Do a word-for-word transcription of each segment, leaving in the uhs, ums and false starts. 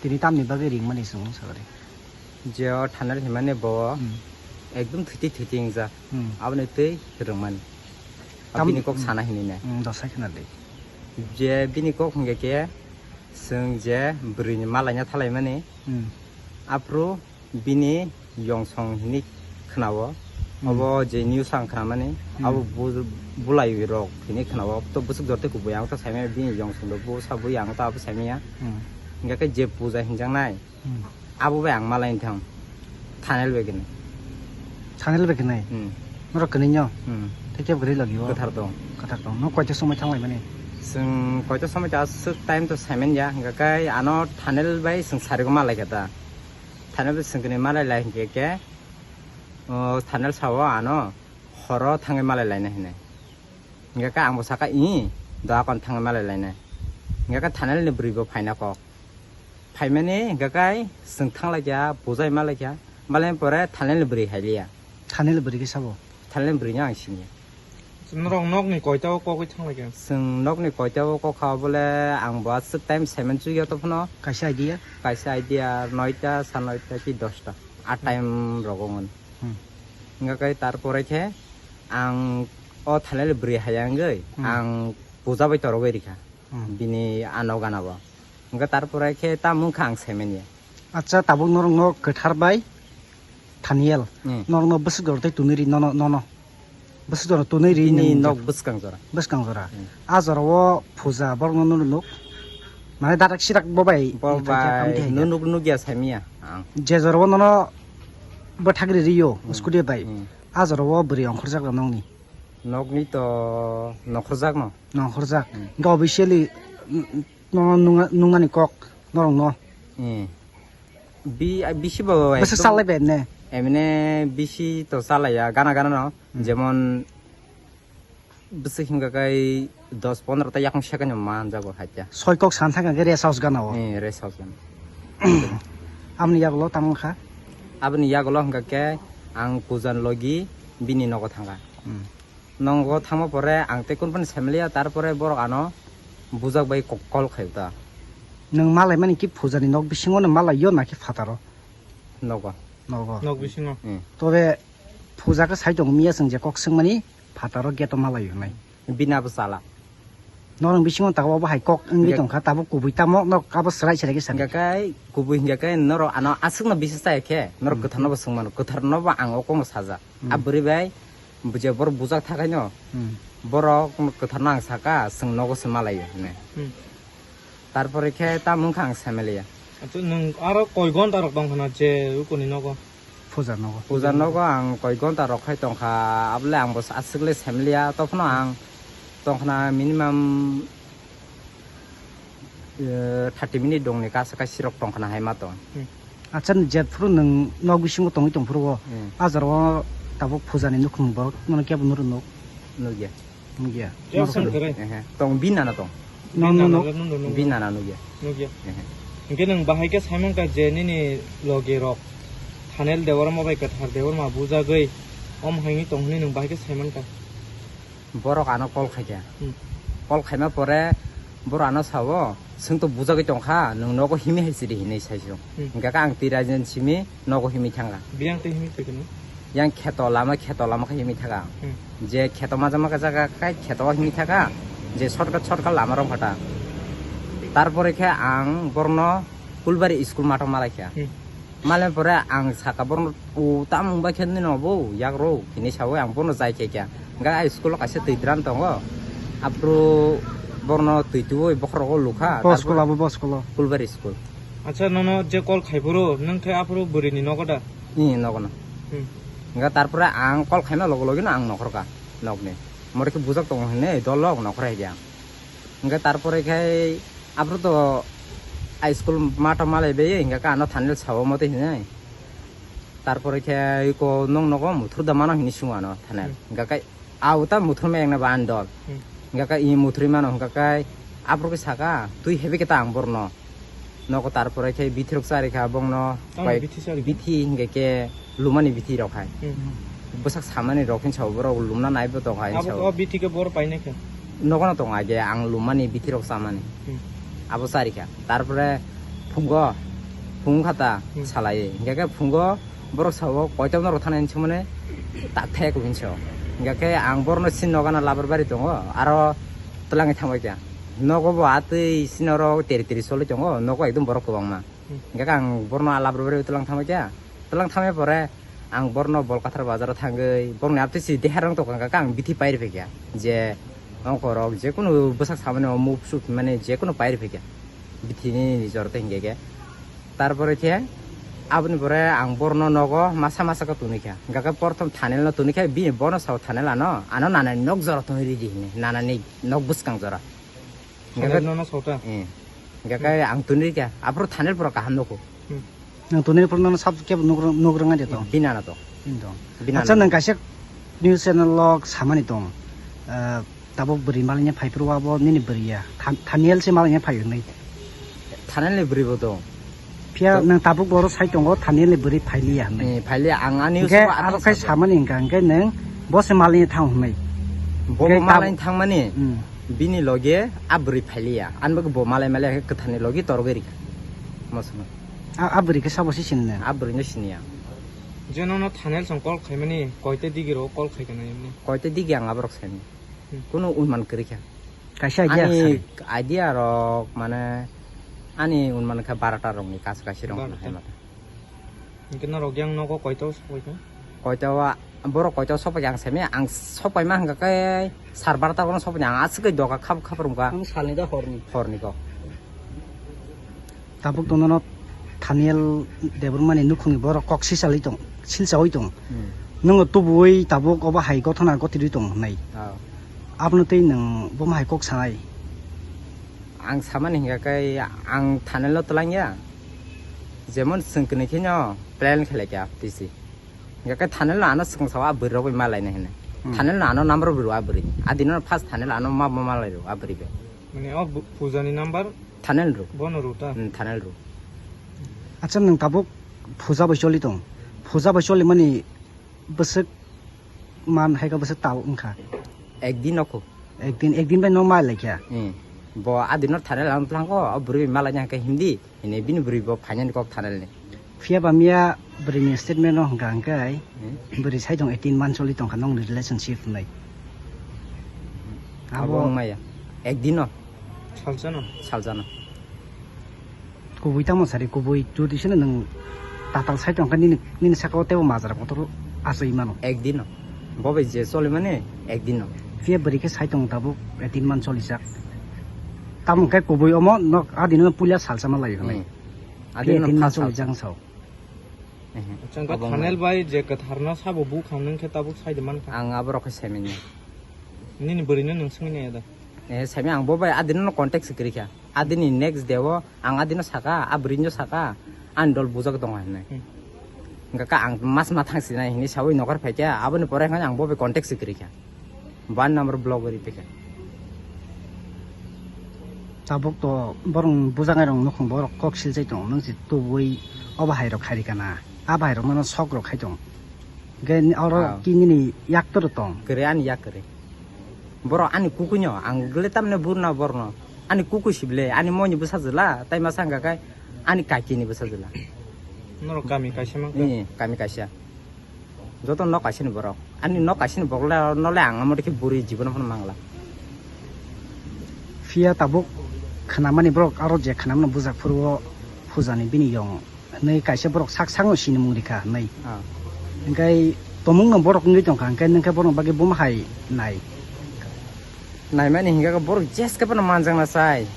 Tini tamni bagwi ringmani chwng sakari. Je o thanal himani bo Hmm. ekdum thwiti thwiti wngjak. Hmm. Aboni twi rwngmani. Tam- Bini kok Hmm. sana hinine. Hmm, dosai khna di. Je bini kok hingke ke chwng je bwrwini malaina thalaimani. Hmm. Aphuru bini yongsong hinwi khwnao. Hmm. Obo je news ang khwnamani, Hmm. abo bu-, bulai rok hinwi khwnao. To bwswk jor tei kubui ang to saimanya bini yongsong do, bo sa bui ang to abo saimanya. Hmm. Hingke ke je puja hinjaknai, Hmm. abo bai ang malai thang. Thanel bai kwnwi. Thanel bai kwnwi? Hmm. Norok kwnwi nyo? Hmm. Tei kebo kwrwi logi o? Kwthar tong. Kwthar tong. Nwng koita somoi thang laimani? Chwng koita somoi ta aswk time to saimanya, hingke ke ano thanel bai chwng sarigo malai khe ta. Thanel bai chwng kwnwi malai lai hingke ke, o, thanel sao ano horo thangwi malai laina hinwi. Hingke ke ang bo saka, "Ih, doa kon thangwi malai laina." Hingke ke thanel ni bwrwi bo phaina kok. Phaimani hingke ke chwng thang lai kha, bujai malai kha. Malai pore thanel ni bwrwi hai liya. Thanel bwrwi khe sabo? Thanel bwrwi no ang sini. Norok nokni koita o kogwi thang lai kha? Chwng nokni koita o kok kha bole ang bo aswk time semen chukya to phano. Kaisa idea? Kaisa idea noita, sa noita ki dosta. A Hmm. time rogo ngon. Hmm. Hingke ke tarpore khe ang o thanel bwrwi hai wngwi Hmm. ang puja bai torogwi rikha. Hmm. Bini ano gana bo. Hingke tarpore khe ta mungkha ang saimanya. Acha, tabuk norokno kwthar bai Thaniel. Hmm. Norokno bwswk jora tei tunui ri nono, nono. Bwswk jora tunui ri Bini nwng nok bwskang jora. Bwskang jora. Hmm. A jora o puja borokno nunu nuk. Mane dadak sidak bo bai Bo bai khe nunuk nukya saimanya ang. Je jora o nono bwthak ri rio, Hmm. Scooty bai. Hmm. A jora o bwrwi ongkhorjak rw nokni. Nokni to nokhorjak no. Nokhorjak. Hmm. Hingke officially, mm, mm, no nunga-, nungani kok norok no. Hmm. Bi-, bisi bo Bwswk ekdom chalai bai ne? Emne bisi to chalaiya, gana gana no. Hmm. Jemon bwswk hingka kai dos pondro ta yakung second ma hanjago haikya. Soi kok san thangka ke rest house gana o. Eh, rest house gana. Aboni yagulo tamo kha? Aboni yagulo hingka ke ang pujan logi bini nogo thangka. Hmm. Nogo thangma pore ang tei kunphani saimaliya, tarpore borok ano bujak bai ko-, call khai ta. Nwng malaimani ki pujani nok bisingo no malaiyo naki phataro? Nogo. Nogo. Nok bisingo. Hmm. Tobe puja khe sai tongo miya chwng je kok swngmani phataro gate o malai hwnwi. Bini abo chala. Norok bisingo tabuk abo hai kok wngwi Hingke tongkha, tabuk kubui tamo norok abo swrai swrai khe sana. Hingke kai kubui hingke kai norok ano aswkno bisis chaya khe norok Hmm. kwtharno bo swngmano, kwtharno bo ang o kokno sajak. Hmm. A bwrwi bai je borok bujak thakaino Hmm. borok kwtharno ang saka, chwng nogo se malaio hwnwi. Hmm. Tarpore khe tamo wngkha ang saimaliya. Acha, nwng aro koi gonta rok tong khna je ukuni nogo? Puja nogo. Puja nogo ang koi gonta rok khai tongkha, abole ang bo aswk le saimaliya, tophano ang tongkhna minimum, eh, thirty minute dongni kasa kaisa rok tongkhna hai ma tong. Hmm. Acha, je phuru nwng nok bisingo tongwi tong phuru o, Hmm. a jora o tabuk puja ni nukhung borok nono kebo nuru nuk? Nukya. Nukya. Kebo Norok san khe? Ehe. Tong bini nana tong. No, Bini no, nana no. le nung nung. Bini nana nukya. Nukya. Ehe. Hingke nwng bahai khe saiman kha je nini logi rok Thanel Debbarma bai Kwthar Debbarma bujagwi om haini tong hwnwi nwng bahai khe saiman kha. Borok ano call khaikha. Hmm. Call khaima pore borok ano sao, "Chwng to bujagwi tongkha, nwng nogo himi hai siri," hinwi saisio. Hmm. Hingke ang twi raijini simi nogo himi thangkha. Biyang twi himi twi kunu? Yang kheto lama, kheto lama khe himi thangkha. Hmm. Je kheto maja maja jaga khai kheto himi thangkha, je shortcut, shortcut lama rok kha ta. Tarpore khe ang borno Kulbari school mato malaikha. Hmm. Malen pore ang saka borok, "O, tamung bai khe nini obo, yak rw," hinwi saui ang bono jai khe kya. Hingke a school o kaisa twi drum tongo. Aphuru borokno twi twiwi bokhorok o lukha. Bo school abo, bo school o? Kulbari school. Acha, nono je call khai phuru, nwng khe aphuru bwrwi ni nogo da? Ni nogo no. Hmm. Hingke tarpore ang call khaima logo logi no ang nokhorka nokni. Mori khe bujak tongo hinwi dol rok nokhor hai khe ang. Hingke tarpore khe aphuru to high school mato malai bai, hingke ano Thanel sao motwi hinwi. Tarpore khe iko nwng nogo muthur da mano hinwi swngo ano Thanel. Hmm. Hingke a uta muthur me engna ba ani dol. Hmm. Hingke i muthur mano hingke aphuru khe saka twi heavy khe ta ang borno. Nogo tarpore khe bithi rok chari kha bongno. Tamo bai bithi chari kha? Bithi hingke ke lumani bithi rok hai. Hmm. Bwsak samani rok hin sao borok lumna nai bo tong hai hin Abo sao. O bithi khe bor painai khe? Nogo no tong age ang lumani bithi rok chamani. Hmm. Abo chari kha. Tarpore phungo Phung kha ta Hmm. salai. Hingke khe phungo borok sao koitok norok thana hinwi songmani tak thai ko hinwi sao. Hingke khe ang borokno sin nogana Labar bari tongo, aro twlangwi thangbai kha. Nogo bo atwi sin oro teri teri solwi tongo, nogo ekdom borok kwbangma. Hmm. Hingke khe ang borokno Labar bari twlang thangbai kha. Twlang thangbai pore ang borokno Bolkathar bazaro thangwi borokni aptwi si deharong tongkha khe ang bithi pai rwphaikha je ongkorok jekunu bwsak samani o muk suk himani jekunu pai rwphaikha bithini nijor tei hingke khe. Tarpore khe aboni pore ang borokno nogo masa masa khe tongwi kha, hingke khe porthom Thanel no tongwi kha, bini bono sao Thanel ano, ano nanani nok jora tongwi ridi hinwi, nanani nok bwskang jora. Hingke Thanel khe nono sota? Eh. Hingke khe ang tuni khe, aphuru Thanel pura kaham nukho. Hmm. Nang tuni pura nono sab kebo nuk rwng, nuk rwng de to? Bini ano to. Bini to. Bini Acha ano. Nang kaisa news channel lok samani tong. Eh, tabuk bwrwi malnya phai phuru abo nini bwrwi ya. Than-, Thaniel se malnya phai hwnwi. Thanel ni bwrwi bo to. Phiya To. Nang tabuk boro sai tongo Thaniel ni bwrwi phailiya hwnwi. Eh, phailiya ang ani Hingke usugo aro atang kai sa samani hingka hingke nang bo se malnya thang hwnwi. Bo Hingke bo malanya tab- thangmani. Hmm. Bini loge a bwrwi phailiya. Ani bagwi bo malai malai khe kwtharni logi torgwi rikha. Mosno. A, a bwrwi khe sabo se sinne? A bwrwino siniya. Je nono Thanel song call khaimani, koite digi ro call khai kana emni? Koite digi ang aborok saimani. Hmm. Kuno unman kwrwi kha. Kaisa idea Ani sari. Idea rok mane ani unman kha barata rokni kasu kasu rok Barata. Hai mata. Hingke norok yang nogo koito sokoi kha? Koito wa, borok koito sokoi ang semi, ang sokoi ma hingka khe sar barta kono sokoi ang aswk khe doga khap khap rwngkha. Ang salni da horni. Horni kok. Tabuk to nono Thaniel Debbarmani nukhungni borok kok sisalwi tong, silsawi tong. Hmm. Nwngo tubuwi tabuk obo hai gothona gotirwi tong hwnwi. Ah. Abono tei nwng bomo hai kok sanai? Ang samani hingka khe ang Thanel no twlang ya. Jemon chwng kwnwi khe no plan khlai kha T C. Hingka khe Thanel no ano swkang sao a bwrwi rok bai malai nai hwnwi. Hmm. Thanel no ano number bwrwi a bwrwi. A dino first Thanel ano ma, ma malai rw a bwrwi bai. Mane o bu-, puja ni number Thanel rw. Bono rw ta? Hmm, Thanel rw. Acha nwng tabuk puja bai choli tong. Puja bai choli mani bwswk man hai khe bwswk tal wngkha. Ekdin no kho. Ekdin, ekdin bai no malai kha. Hmm. Bo a dino Thanel ano twlang kho, o bwrwi bai malai nai hingka khe hindi. Hini bini bwrwi bo phainani kok Thanel ni. Phiya ba miya bwrwi ni statement no hwnkha hwnkhe Hmm? bwrwi sai tong eighteen month choli tongkha nongni relationship hwnwi. Abo Abo wngmaya. Ekdin no. Salsa no. Salsa no. Kubui tamo sari kubui jodi sino nwng tatal sai tongkha nini, nini saka o tebo majra kotor asoi mano. Ekdin no. Bo bai je choli mani ekdin no. Phiya bwrwi khe sai tong tabuk eighteen month choli jak. Tamo khe kubui omo nok adino puila salsa ma lai hwnwi. Hmm. Adin Phiya no tin first masuk half. Jang sao. Ehe. Acha, hwnkhe Abo Thanel wngmani. Bai je kwtharno sabo bukha nwng khe tabuk saide mankha. Ang aborok khe saimanni. Nini bwrwino nwng swngwi naiya da? Eh, saimanya ang bo bai adino no contact se kwrwi kha. Adini next day o ang adino saka, a bwrwino saka, ani dol bujak tongo hinwi. Hmm. Hwnkhe ka ang mas ma thang sinai hinwi sawi nokar phaikha, aboni pore hwnkhai ang bo bai contact se kwrwi kha. Ban number block gori pekha. Tabuk to borong bujangai rong nukhung borok kok siljai tongo nung si tubui o bahai rok khairi kana a bahai rok mano sok rok khai tong. Ge oro Ah. Ki nini yak toro tong. Kere ani yak kere. Borok ani kukuino ang gle tamne burna borno. Ani kuku sible ani moni bwsa jela tai masa hwnkha kai ani kakini bwsa jela. Norok kami kaisa mangkha? Ni kami kaisa. Joto nok kaisani borok. Ani nok kaisani borok le, no le ang amo khe buri jibono phano mangla. Phiya tabuk khnamani borok aro je khnamano bujak phuru o phujani bini yong hwnwi kaisa borok sak sakno sinimung rikha hwnwi. Ah. Hwnkhe tomungno borok wngwi tongkha, hwnkhe nwng khe borokni bagwi bomo hai nai. Naimani hingkha khe borok jeske phano manjakna chai.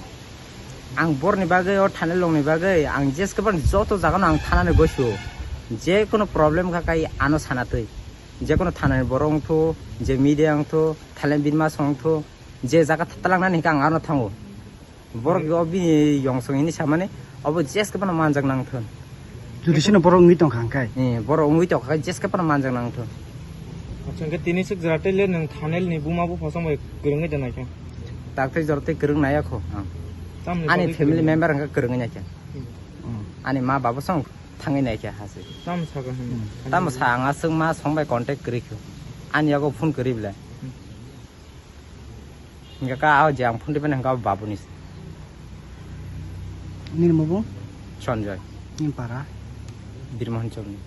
Ang borni bagwi, o Thanel rokni bagwi, ang jeske phano joto jagano ang thanani goisu. Je kono problem kha kai ano sana twi. Je kono thanani borok wngthu, je media wngthu, Thanel bini masa wngthu, je jaga talangnani hingkha ang ano thango. Borok o bini yongsong hini samani, obo jeske phano manjak nangthun. Jodi sino borok wngwi tongkha hwnkhe? Eh, borok wngwi tongkha khe jeske phano manjak nangthun. Acha, hwnkhe tini swk jora tei le nwng Thanel ni buma buphasong bai kwrwngwi da naikhe? Takte jora tei kwrwng naiya kho ang. Tamni Ani bagwi family kwrwngwi? Member hwnkhe kwrwngwi naikhe. Hmm. Hmm. Ani ma baba song thangwi naikhe hasi. Tamo sakha hwnwi? Hmm. Tamo sa ang aswk ma song bai contact kwrwi kho. Ani yago phone kwrwi bwle. Hmm. Hingkha kha, o je ang phone twiphano hingkha o babuni se. Nini mubo? Sanjoy. Nini para? Birmohon Chowkni.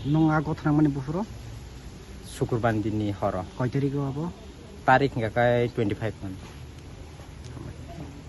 Nwng a gothana mani buphuru? Sukurban dinni horo. Koi tarik o abo? Tarik hingka khe twenty five man.